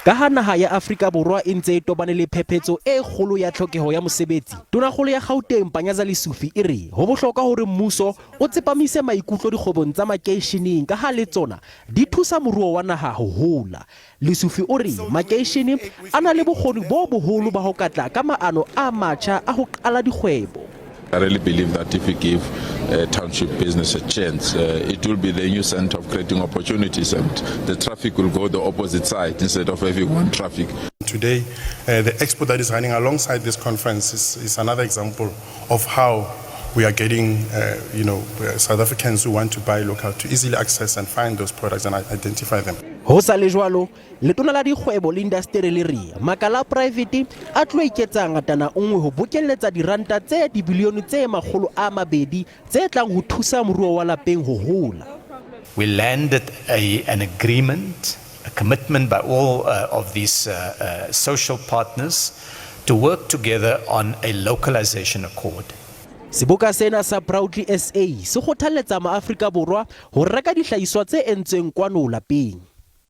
Ka ha naha ya Afrika Borwa e ntse e tobane le phephetso e kgolo ya tlhokeho ya mosebetsi, Tonakgolo ya Gauteng Panyaza Lesufi e re ho bohlokwa hore mmuso o tsepamise maikutlo dikgwebong tsa makeisheneng ka ha le tsona di thusa moruo wa naha ho hola. Lesufi o re makeishene a na le bokgoni bo boholo ba ho ka tla ka maano a matjha a ho qala dikgwebo. I really believe that if we give township business a chance, it will be the new center of creating opportunities and the traffic will go the opposite side instead of having one traffic. Today, the expo that is running alongside this conference is another example of how we are getting South Africans who want to buy local to easily access and find those products and identify them. Ho sa le jwalo, letona la dikgwebo le indasteri le re makala a poraefete a tlo iketsa ngatana nngwe ho bokelletsa diranta tse dibilione tse 200 tse tlang ho thusa moruo wa lapeng ho hola. We landed an agreement, a commitment by all of these social partners to work together on a localization accord. Seboka sena sa Proudly SA se kgothalletsa maAfrika Borwa ho reka dihlahiswa tse entsweng kwano lapeng.